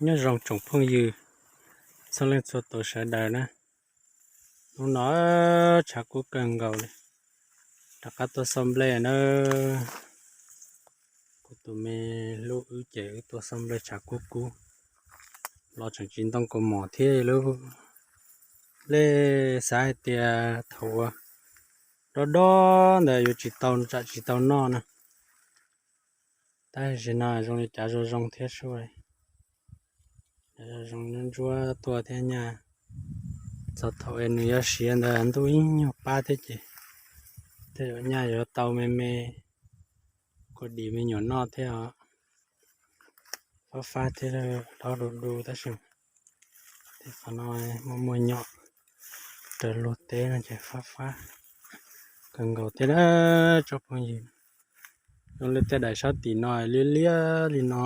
Nyob zoo tsoom phooj ywg txhua leej txhua tus sawv daws na. Hnub no tshav kub kawg nkaus li, rov qab tuaj xauj nplej na. Kuv tus me hlub wb ces wb tuaj xauj nplej tshav kub kub los tseem tsis ntoo kaus mom thiab lub. Nplej xav hais tias thaum uas dob dob ntawd yuav tsis tau tsam tsis tau noj na. Tab sis no zoo li cas zoo zoo thiab sub, zoo ntsuab ntsuab tuaj thiab nyaj. Txog thaum es nws yuav siav ntawd ntuj ib nyuag pab thiab ces tej zaum nyaj yuav tau me me kua dis me nyuam noj thiab os. Fab fab thiab, hlob du du tab sis tej qhov no muaj muaj nyom raws luag teb no ces fab fab kawg nkaus thiab na tsoom phooj ywg. Zoo li tej daim sab tim no liab liab li no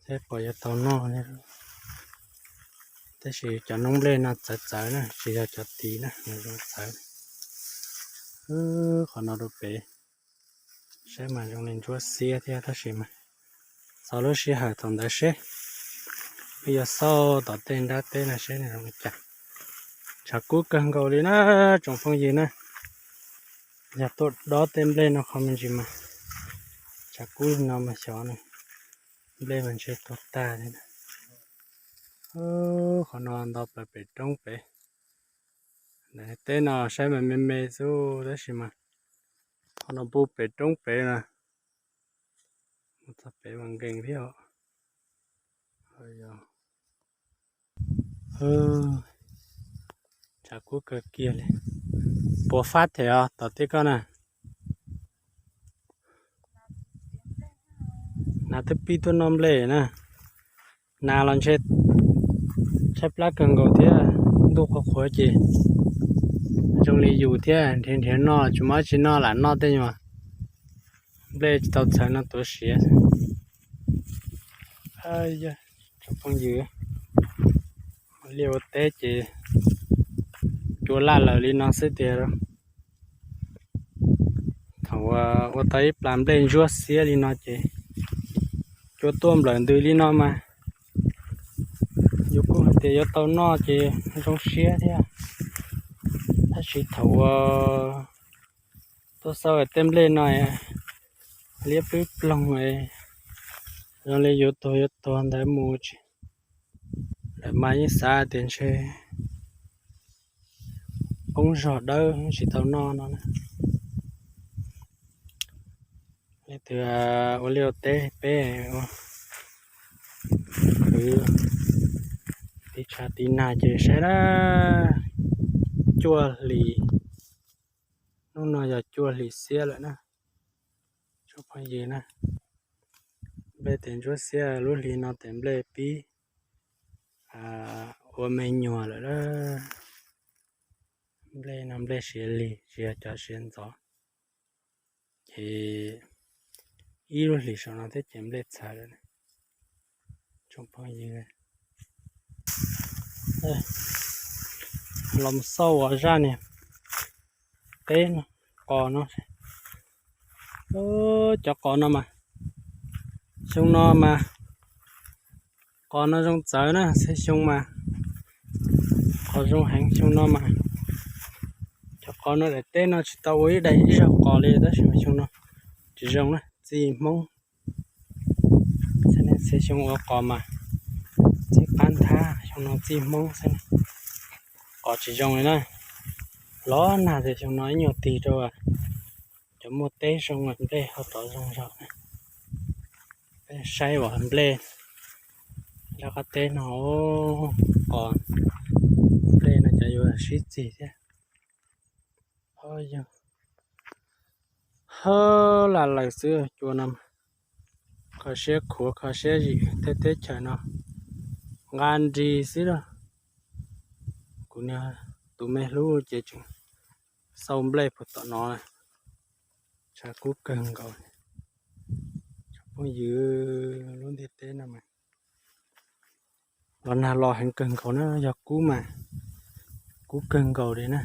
thiab puas yuav tau noj li. Tab sis cov noob nplej no txawv txawv na, tsis yog cov tid na, nws zoo txawv. Qhov no rau pem saib mas zoo li ntsuab xiab thiab tab sis mas txog lub sij hawm thaum ntawd seb wb yuav xauj tom tej nrab teb no seb nws zoo li cas. Tshav kub kawg nkaus li na tsoom phooj ywg na. Yog tuaj dob tej nplej no qhov me ntsis mas tshav kub li no mas xyov nws nplej mas ntshe tuag tag li na. Qhov no nto plaws pem roob pem. Teb no saib mas me me xwb tab sis mas qhov no puag pem roob pem na, mus txog pem mas nkees thiab os. Tshav kub kawg kiag li. Puas fab them os tom tej koj na? Nas twb pib tuaj noj nplej na. Nas los ntshe tshaib plab kawg nkaus thiab, ntuj qhuav qhuav ces zoo li yus thiab nrhiav nrhiav noj tsis muaj dab tsi noj lam noj tej nyuag nplej tsis tau txhawv no tuav siav. Tsoom phooj ywg, ua liaj ua teb ces cua laj lawm li no xwb tiag. Thaum ua tau ib plas nplej ntsuab xiab li no ces cua tuaj nplawm ntws li no mas yus kuj hais tias yuav tau noj ces zoo siab thiab. Tab sis thaum ua tuaj xauj tej nplej no liab ploog ploog, zoo li yuav tuag yuav tuag ntawd mus tsis. Lawv mas yeej xav tias ntshe poob zog dawb tsis tau noj no na. Leej twg ua liaj ua teb peb khwv tiv tshav tiv nag ces saib na, cuaj hlis, hnub no yog cuaj hlis xiab lawm na. Tsoom phooj ywg na, nplej tes ntsuab xiab lub hli no tes nplej pib ua me nyuam lawm. Nplej no nplej siav lig tsis yog cov siav ntxov. Ces ib lub hlis saum no thiab ces nplej txhawv lawm. Tsoom phooj ywg, los xauj ua zaj niag teb no, qos no, cov qos no mas, xyoo no mas qos no zoo txawv na, xyoo mas qos zoo heev xyoo no mas. Cov qos no daim teb no tsis tau ua ib daim ib zaug qos li tab sis mas xyoo no tsis zoo na, txij Hmoob. Xyoo ua qos mas txij qab nthab, xyoo no txij Hmoob xwb, qos tsis zoo li na. Los nag ces xyoo no ib nyuag tig rau cov muaj teb zoo, nplej ho rov zoo zog. Peb saib uas nplej zaj qab teb no, qos nplej no cov yuav sib txig thiab. Hawb laj lawm xwb cua no, kho siab khuav kho siab zim tej teb chaws no nqa nrig xwb lauj. Kuv niag tus me hlub ces tseem xau nplej puag tom no, tshav kub kawg nkaus. Tsoom phooj ywg, lub ntiaj teb no mas los nag los heev kawg nkaus na, yog kub mas kub kawg nkaus li na.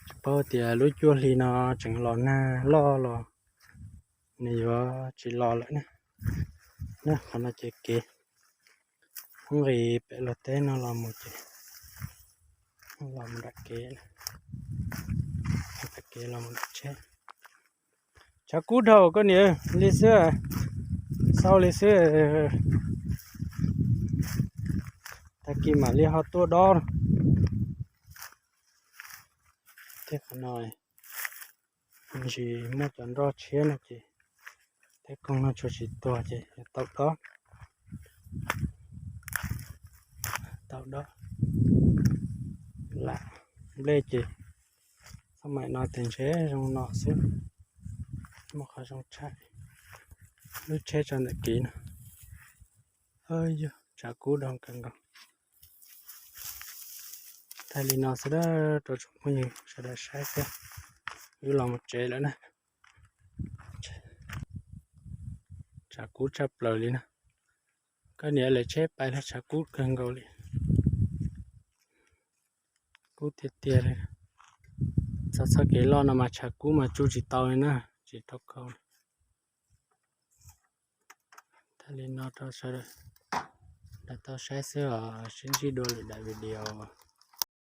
Tsis paub tias lub cuaj hli no tseem los nag loj los nws yuav tsis los lawm na. Qhov no ces kev nqis pem los teb no los mus ces los mus nram kev, nram kev los mus nram tsheb. Tshav kub dhau koj niam, li xwb, xau li xwb. Tag kis mam li ho tuaj dob. Tej qhov no ntsis muaj cov nroj tshiab no ces tej koog no tsuas tsis tuag ces tau dob, tau dob. Lam nplej ces txoj maim no tes ntshe zoo no xwb, muaj qhov zoo tshaj. Lub tsheb tso ntawm kev no, yog tshav kub dhau kawg nkaus. Thaij li no xwb rau tsoom phooj ywg sawv daws saib xwb, wb los mus tsev lawm na. Tshav kub tshaj plaws li na. Koj niam lawv tsheb pais los tshav kub kawg nkaus li. Kub tiag tiag li. Txog txoj kev loj no mas tshav kub mas tsuj tsis tau li na, tsis tau kho. Thaij li no rau sawv daws tau saib xwb os, sib ntsib dua lwm daim video.